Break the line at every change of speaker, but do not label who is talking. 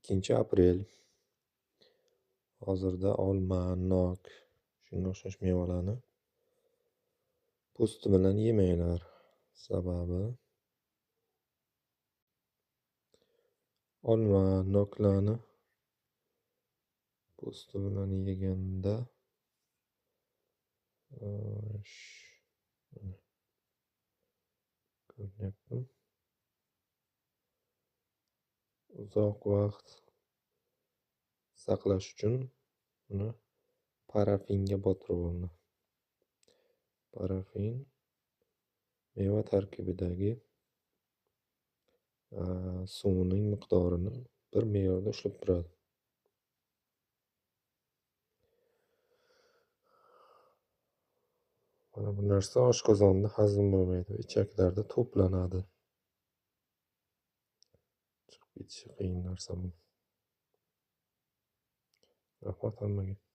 2 aprel. Hozirda olma, nok, shunga o'xshash mevalarni po'sti bilan yemanglar. Sababi olma, noklarni po'sti bilan yeganda ko'rinyaptimi? Uzoq vaqt saqlash uchun uni parafinga botirib olinadi. Parafin meva tarkibidagi suvning miqdorini bir me'yorda ushlab turadi. Mana bu narsa oshqozonda hazm bo'lmaydi, ichaklarda to'planadi. Chiqib ketishi qiyin narsa bu. Rahmat hammaga.